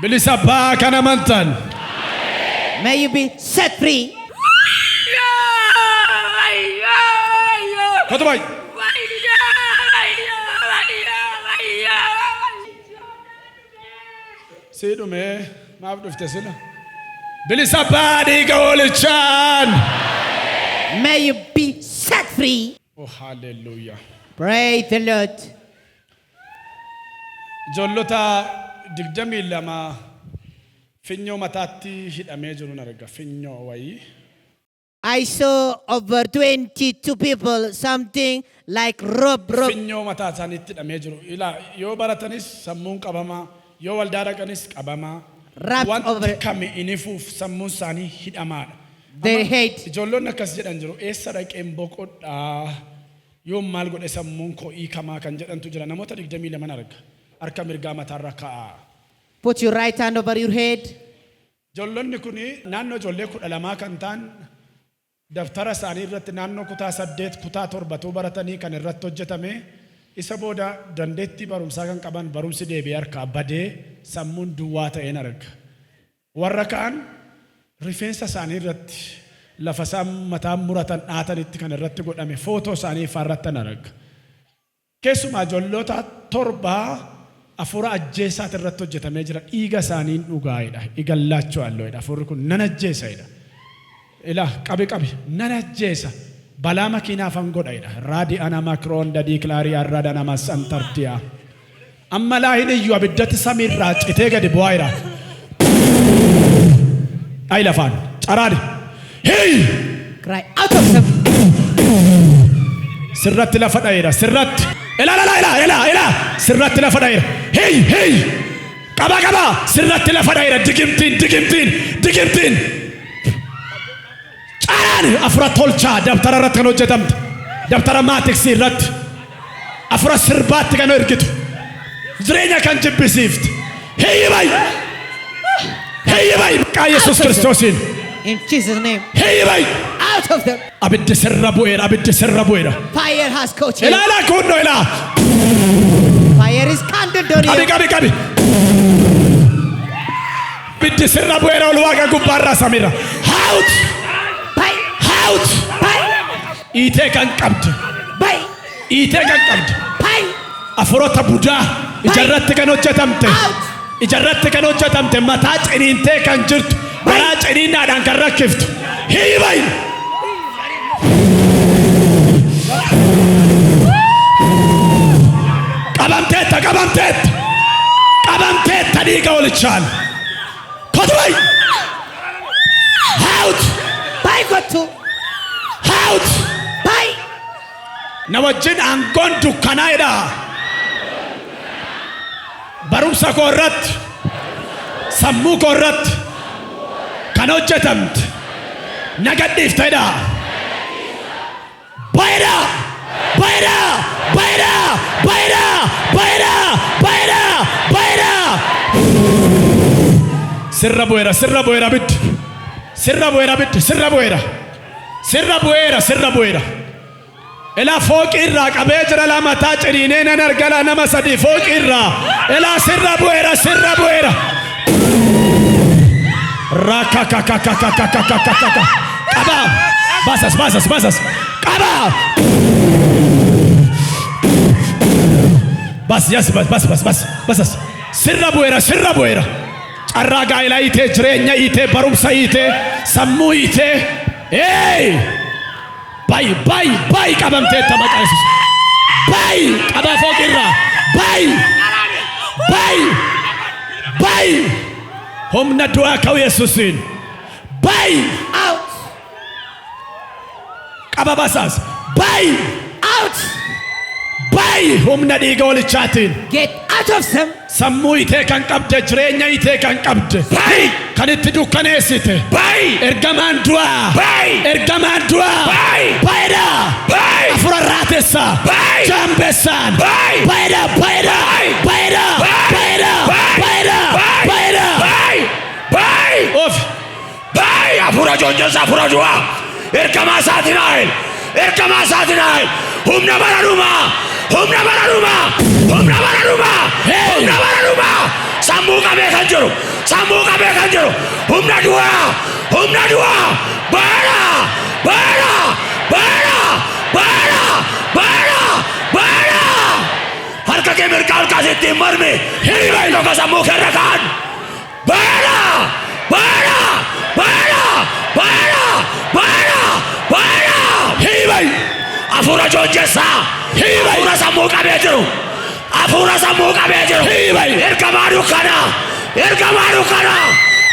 Bilisa ba'aa kan amantan. May you be set free. Kottu baay'ee. Sii dhumee maaf dhufte sila? Bilisa ba'aa dhiiga hoolichaan. May you be set free. Oh, hallelujah. Praise the Lord. Ijoollota 22 finyoo mataatti hidhamee jiruun arga. Finyoo wayii. I saw over 22 people, something like rope, rope. Finyoo mataa isaaniitti hidhamee jiru. Ilaa yoo baratanis sammuun qabamaa, yoo waldaa dhaqanis qabamaa. Wrapped Wanti over kami inifuuf sammuun isaanii hidhamaadha. their Amma head. ijoollonni akkas jedhan jiru. Eessa dhaqeen boqodhaa? Yoon maal godhe sammuun koo hiikamaa kan jedhantu jira. Namoota 22 arga. Harka mirgaa mataarra kaa'aa. Put your right hand over your head. Ijoollonni kun naannoo ijoollee 12 kan ta'an daftara isaanii irratti naannoo kutaa 8 kutaa 7 baratanii kan irratti hojjetame isa booda dandeettii barumsaa kan qaban barumsi deebi'ee harkaa badee sammuun duwwaa ta'een arga. Warra kaan rifeensa isaanii irratti lafa isaan mataa muratan dhaatanitti kan irratti godhame footoo isaanii ifaarratti arga. Keessumaa ijoollota torbaa afuura ajjeesaati irratti hojjetamee jira. Dhiiga isaaniin dhugaa'edha. Igallaachuu alloodha. Afuurri kun nan ajjeesadha. Ilaa qabi qabi nan ajjeesa. Balaa makiinaafan godha'edha. Raadi ana makroon dadii kilaarii arraada nama santardiyaa. Amma laa hin iyyuu abiddatti samiirraa citee gadi bu'aa jira. Dhayi lafaan caraani. Hii! Cry out of them. Sirratti lafa dha'eera. Sirratti. Ilaa ilaa ilaa ilaa ilaa. Sirratti lafa dha'eera. Hii hii! Qaba qaba. Sirratti lafa dha'eera. Digimtiin digimtiin digimtiin. Caraani afura tolchaa dabtara irratti kan hojjetamte. Dabtara maatiksii irratti. Afura sirbaatti kan ergitu. Jireenya kan jibbisiifte. Hiyyi bayi. Hiyyi bayi. Maqaa Yesuus Kiristoosiin. In Jesus' name. Hiyyi bayi. Out of them. Abiddi sirra bu'eera. Abiddi sirra bu'eera. Fire has caught you. Ilaa ilaa kunnoo ilaa. Fire is kindled on Qabi you. qabi qabi. Abiddi sirra bu'eera ol waaqa gubbaarraa samiirra. Out! Bye. Out! Bye. Iitee kan qabdu. Bye. Iitee kan qabdu. Bye. Afuroota budaa ijarratti kan hojjetamte. Out. Ijarratti kan hojjetamte mataa ciniintee kan jirtu. Garaa ciniinnaadhaan kan rakkiftu. Hiibayi! Qabamteetta qabamteetta. Qabamteetta dhiiga olichaan. Kotubayi! Out! Bye kottu. Out! Bye. Na wajjin aangoon dukkanaa'edha. Barumsa koo irratti, sammuu koo irratti kan hojjetamte na gadhiiftedha. Bayidha! Bayidha! Bayidha! Bayidha! Bayidha! Bayidha! Bayidha! Sirra bu'eera, sirra bu'eera abiddi. Sirra bu'eera abiddi, sirra bu'eera. Sirra bu'eera, sirra bu'eera. Ilaa fooqii irraa qabee jira laa mataa ciniinee nan arga laa nama sadii fooqii irraa. Ilaa sirra bu'eera, sirra bu'eera. Rakakakakakakakakakaka. Qabaa. Baasas, baasas, baasas. Qabaa. Bas, yas, bas, bas, bas, bas, basas. Sirra bu'eera, sirra bu'eera. Carraa gaa'elaa hiitee, jireenya hiitee, barumsa hiitee, sammuu hiitee. Hey! Bay, bay, bay qabamteetta maqaa Yesuus. Bay qabaa fooqirraa. Bay, bay, bay. Humna du'aa ka'u Yesuusiin. Bay Out. qaba basaas. Bay, Out. bay humna dhiiga walichaatiin. Get out of them. Sammuu itee kan qabde, jireenya itee kan qabde, Bay! kan itti dukkaneessite. Bay! Ergamaan du'aa. Bay! Ergamaan du'aa. Bay! Bayda. Bay! Afura raatessaa. Bay! Jaambessaan. Bay! Bayda. Bayda. Bay! Bayda. Bay! Bayda. Bay! Bayda. Bay! Bayda. Bay! Bay! Of. Bay! Hafuura joonjessa, hafuura du'aa. Ergamaa isaatiin haayil. Ergamaa isaatiin haayil. Humna bara dhumaa. Humna bara dhumaa. Humna bara dhumaa. Hey! Humna bara dhumaa. Sammuu qabee kan jiru. Sammuu qabee kan jiru. Humna du'aa. Humna du'aa. Baara. Baara. Baara. Baara. Baara. Baara. Harka kee mirgaa ol kaasii ittiin mormi. Hiriira tokko sammuu keerra kaan. Baara. Baara. Baara. Baara. Baara. Baara. Hiibai. Hafuura joonjessaa. Hiibai. Hafuura sammuu qabee jiru. Hafuura sammuu qabee jiru. Hiibai. Ergamaa dukkanaa. Ergamaa dukkanaa.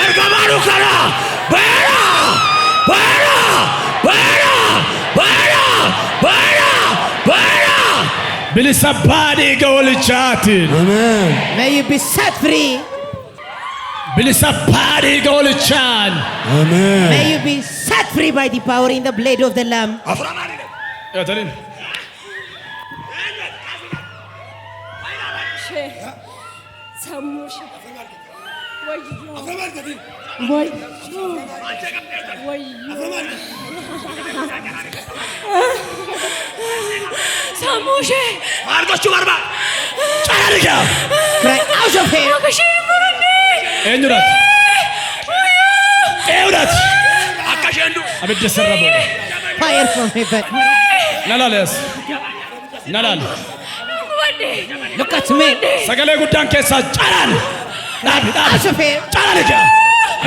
Ergamaa dukkanaa. Baara. Baara. Baara. Baara. Baara. Baara. Bilisa baa dhiiga hoolichaatiin. May you be set free. Bilisa baa dhiiga hoolichaan. May you be set free by the power in the blood of the Lamb. Hafuura maalii? Dhiyaataniin. Ishee sammuu ishee wayyoo wayyoo wayyoo sammuu ishee Maal gochuu barbaada? Caraan kee. Cry out of here. akka isheen hin barannee Eenyudhaati? Eenyudhaati? Akka isheen du'u. Abidda sirra bu'e. Fire from heaven. Na laali as. Na laali. Gubadhe Look at me. Sagalee guddaan keessaa caraan. Dhaabi dhaabi. Out of here. Caraan kee.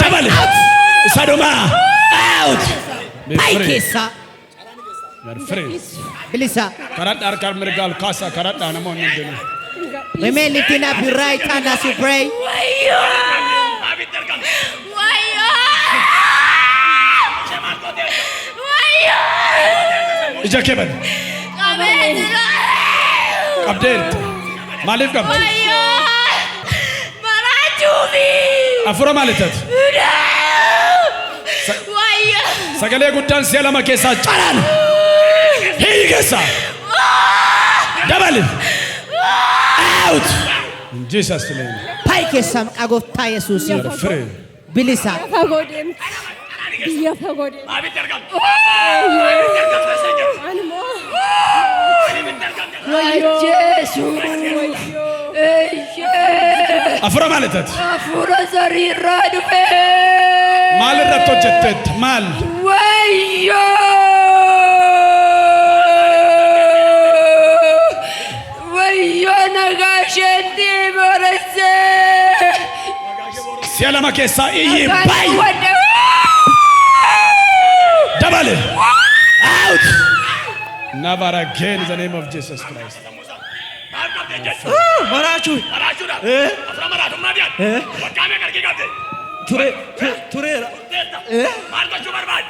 Dabali. Isa dhumaa. Out. Be Bayi free. keessaa. You are free. Bilisa. Karadhaa harka mirgaa ol kaasaa karadhaa namoonni hundinuu. Remain lifting up your right hand as you pray. Wayyoo wayyoo wayyoo Ija kee bani. qabee jira Qabdeerti. Maaliif qabdi? Wayyoo maraachuufi Hafuura maali taate? Wayyoo Sagalee guddaan si'a lama keessaa caraan. Hiiki keessaa. Dabali. Out. In Jesus' name. Bayi keessaa maqaa gooftaa Yesuusiin. You are free. Bilisa. Fagoo deemti biyya fagoo deemti. Abiddi argamte. Animmoo Ajjeesu. Eeyyee. Hafuura maali taate? Hafuura sariirraa dhufe. Maal irratti hojjetteetta? Maal? Wayyoo. Wayyoo nagaa isheetti baressee. Si'a lama keessaa iyyi bayi. Dabali. Out. Never again in the name of Jesus Christ. Maraachuu. Maraachuudha. Hafuura maraatummaa dhiyaate. Waggaa meeqa argii qabde? Ture tureera. Maal gochuu barbaade?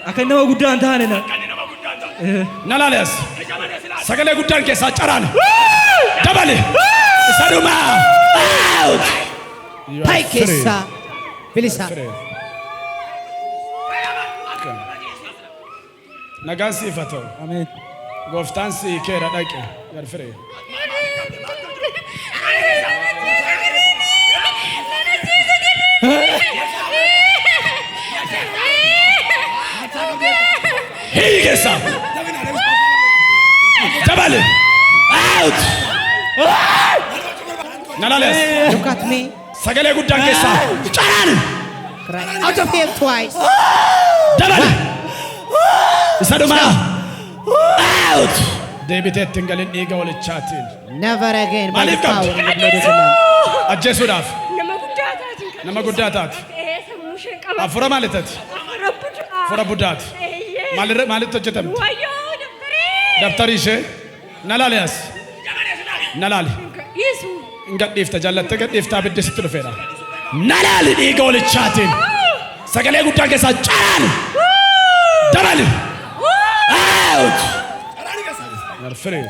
Akka nama guddaa hin taane na. Kan nama guddaa hin taane. Na laali as. Sagalee guddaan keessaa caraan. Dabali. Isa dhumaa. Out. You are Bayi free. keessaa. Bilisa. Free. Nagaan siif haa ta'u. Ameen. Gooftaan si keera dhaqe. You are free. Hiiki keessaa. Dabali. Out. Na laali as. Look at me. Sagalee guddaan keessaa caraan. Cry out of here twice. Dabali. Isa dhumaa. Out. Deebitee ittiin galin dhiiga hoolichaatiin. Never again by the Maaliif qabdi? power in the blood of the Lamb. Ajjeesuudhaaf. Nama guddaa taatiin kan Nama guddaa taati. Ee sammuu ishee qaba. Hafuura maali taati? Hafuura budaa. Hafuura budaati. Eeyyee. Maalirra maalitti hojjetamte? Wayyoo dabtaree. Dabtarii ishee. Na laali as. Na laali. Dhiisu. Hin gadhiifta jaallattee gadhiifta abiddi sitti dhufeera. Na laali dhiiga hoolichaatiin. Sagalee guddaan keessaa caraan. Dabali. Out. You are free.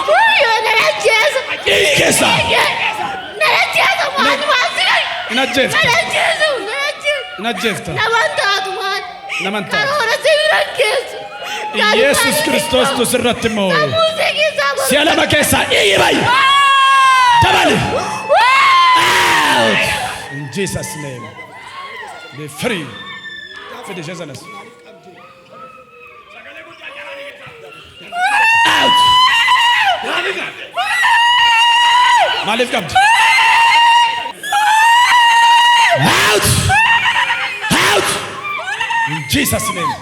Wayyoo na ajjeesu. Dhiigi keessaa. Na ajjeesu maal maal si Hin ajjeefta. Na ajjeesu na ajjeesu. Hin ajjeefta. Naman taatu maal. Naman taatu. Karoora si bira geessu. Yesus Kiristoostu sirratti moo'e. Sammuu ishee keessaa Si'a lama keessaa iyyi bayi. Dabali. Out. In Jesus' name. Be free. Fidi ishee sanas. Out. Maaliif qabdi? Out! Out! In Jesus name.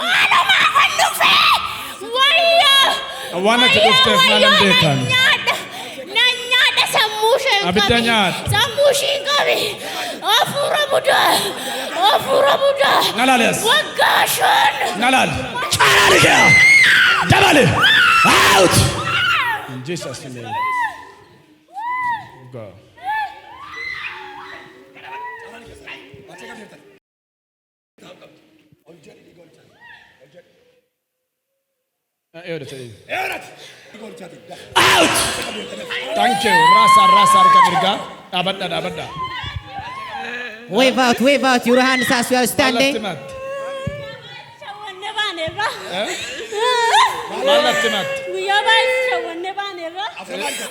Maalumaafan dhufe! Wayyo! Waan ati dhufteef maalan beekan? Nyaadha! Nan nyaadha sammuu ishee hin Abidda qabi. nyaadha. Sammuu ishee hin qabi. Hafuura budaa! Hafuura budaa! Na laali as. Waggaa 5! Na laali. Caraan kee! Dabali! Out! In Jesus name. Go. Out! Thank you. Rasa rasa harka mirgaa. Dhaabadha dhaabadha. Wave out your hands as you are Maal standing. natti himatte? Shawwanne baanerra. Maal natti himatte? Guyyaa baay'ee shawwanne baanerra.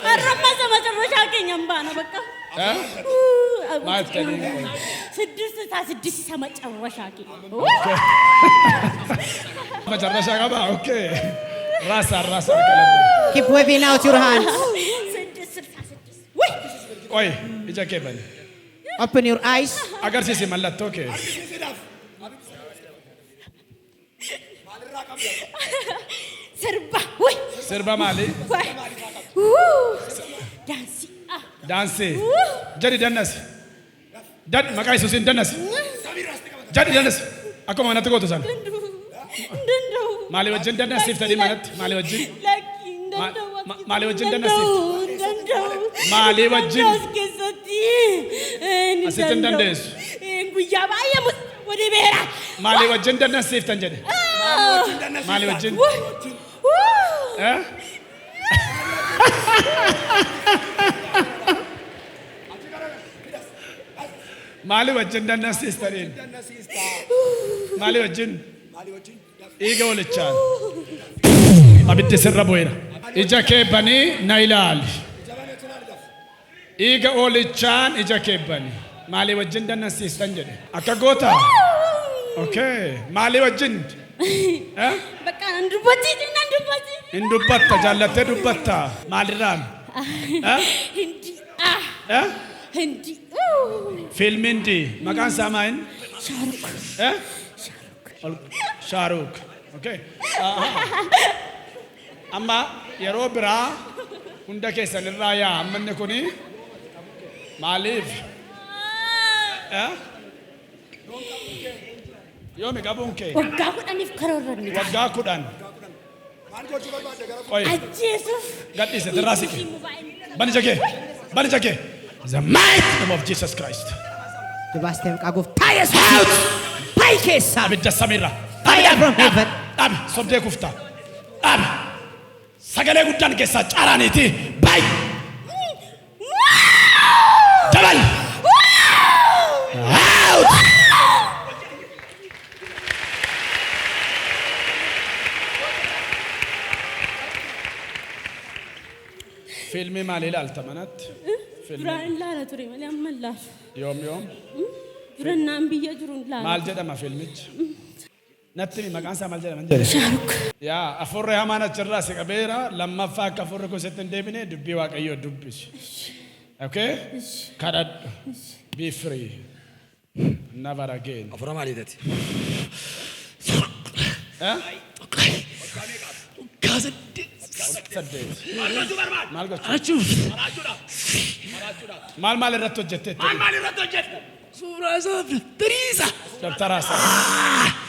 Har'a isa macarrashaa keenya hin baana bakka. Eh? Maal ta'anii? ስድስት ስድስት isa መጨረሻ keenya. Macarrashaa qaba? Okay. Rasa rasa harka lama. Keep waving out your hands. ስድስት 66 ወይ Qoy ija kee bani. Open your eyes. Agarsiisi mallattoo kee. Sirba ወይ Sirba maali? ወይ daansii Daansii. Jedhi dannasi. Dad maqaa Yesuusiin dannasi. Jedhi dannasi. Akkuma manatti gootu sana. Danda'u. Maalii wajjin dannasiiftanii manatti? Maalii wajjin? Lakki hin danda'u. Maalii wajjin dannasiifte? Hin danda'u. Maalii wajjin? As keessatti. Asitti hin dandeessu. Guyyaa baay'ee wadi beera. Maalii wajjin dannasiiftan jedhe? Maalii wajjin? Eh? Maalii wajjin dannasiistaniin? Maalii wajjin? Dhiiga walichaan. Abiddi sirra bu'eera. Ija kee banii na ilaali. Dhiiga olichaan ija kee bani. Maalii wajjin dannasiistan jedhe? Akka goota? Okay. Maalii wajjin? Eh? Bakka nan dubbachiisi nan dubbachiisi. Hin dubbatta jaallattee dubbatta. Maalirraan? Eh? Hindi ah Eh? hindi. Fiilmiin di maqaan isaa maal? Shaaruk. Eh? Shaaruk. Okay. Amma yeroo biraa hunda keessan irraa yaa amma inni kuni maaliif? Eh? Yoomi qabuun kee? Waggaa 10f karoorranne. Waggaa 10. Qoy Ajjeesuuf. Gadhiise irraa siqe. Bani ija kee. Bani ija kee. The mighty name of Jesus Christ. Dubaastee maqaa gooftaa Yesuus. Bayi keessaa. Abidda samiirraa. Fire from heaven. Dhaabi sobdee kuftaa. Dhaabi. Sagalee guddaan keessaa caaraaniiti. Bayi. Dabal. Out! Fiilmii maalii ilaalta manatti? Fiilmii Duraan ilaala ture malee amma hin ilaalu. Yoom yoom? Duraan naan biyya jiru hin ilaalu. Maal jedhama fiilmichi? Natti himi maqaan isaa maal jedhama jedhe? Shaaruk. Yaa afurri hamaan achirraa si qabeera lammaffaa akka afurri kun sitti hin deebine dubbii Waaqayyoo dubbisi. Okay? Kadhadhu. Be free. Never again. Afura maaliitati? Eh? Waggaa 8. 8. Maal gochuu? Achuuf. Maal maal irratti hojjetteetti? Maal irratti hojjette? Suuraa isaa dabtarii isaa. Dabtaraa isaa.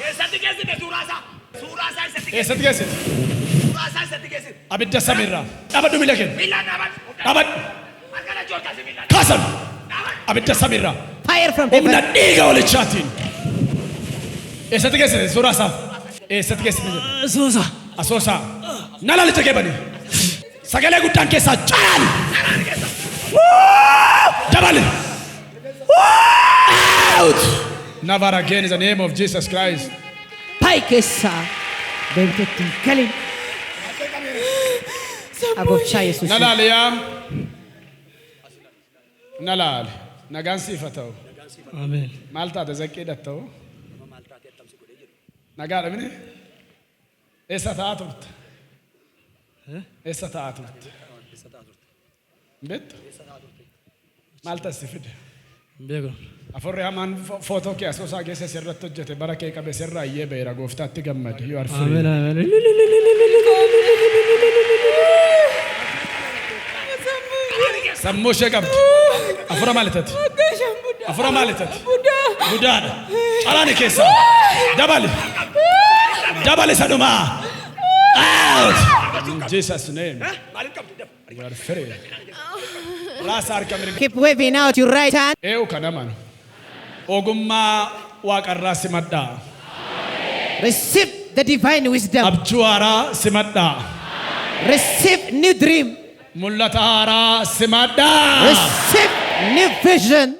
Eessatti geessite suuraa isaa? Suuraa isaa eessatti Eessatti geessite? Suuraa isaa eessatti geessite? Abidda samiirraa. Dhaabadhu miila kee. Miilaan dhaabadhu. Dhaabadhu. Harka lachuu ol kaasi miilaan. Kaasan. Abidda samiirraa. Fire from Humna heaven. dhiiga walichaatiin. Eessatti geessite suuraa isaa? Eessatti geessite jedhe? Asoosaa. Asoosaa. Na laalicha kee bani. Sagalee guddaan keessaa caraan. Dabali. Out! Never again in the name of Jesus Christ. Bayi keessaa. Deebiteetti hin galin. Gooftaa Yesuus. Na laali yaa. Na laali. Nagaan siif haa ta'u. Ameen. Maal taate zaqqii dhatta'u? Nagaadha mini? Eessa ta'aa turte? Eessa taa'aa turte? Beektu? Maal tasi fide? Beeku. Afurri hamaan footoo kee Asoosaa keessa sirratti hojjete, bara kee qabe sirraa iyyee beera. Gooftaatti gammade. You are free. Ameen, ameen. Sammuu ishee qabdi. Afura maali tati? Afura maali tati? Budaadha. Calaani keessaa. Dabali. Dabali sadhumaa. Out. In Jesus' name. You are free. Raasa harka mirga. Keep waving out your right hand. Eewu kan amanu. Ogummaa waaqarraa simadhaa. Receive the divine wisdom. Abjuu haaraa simadhaa. Receive new dream. Mul'ata haaraa simadhaa. Receive new vision.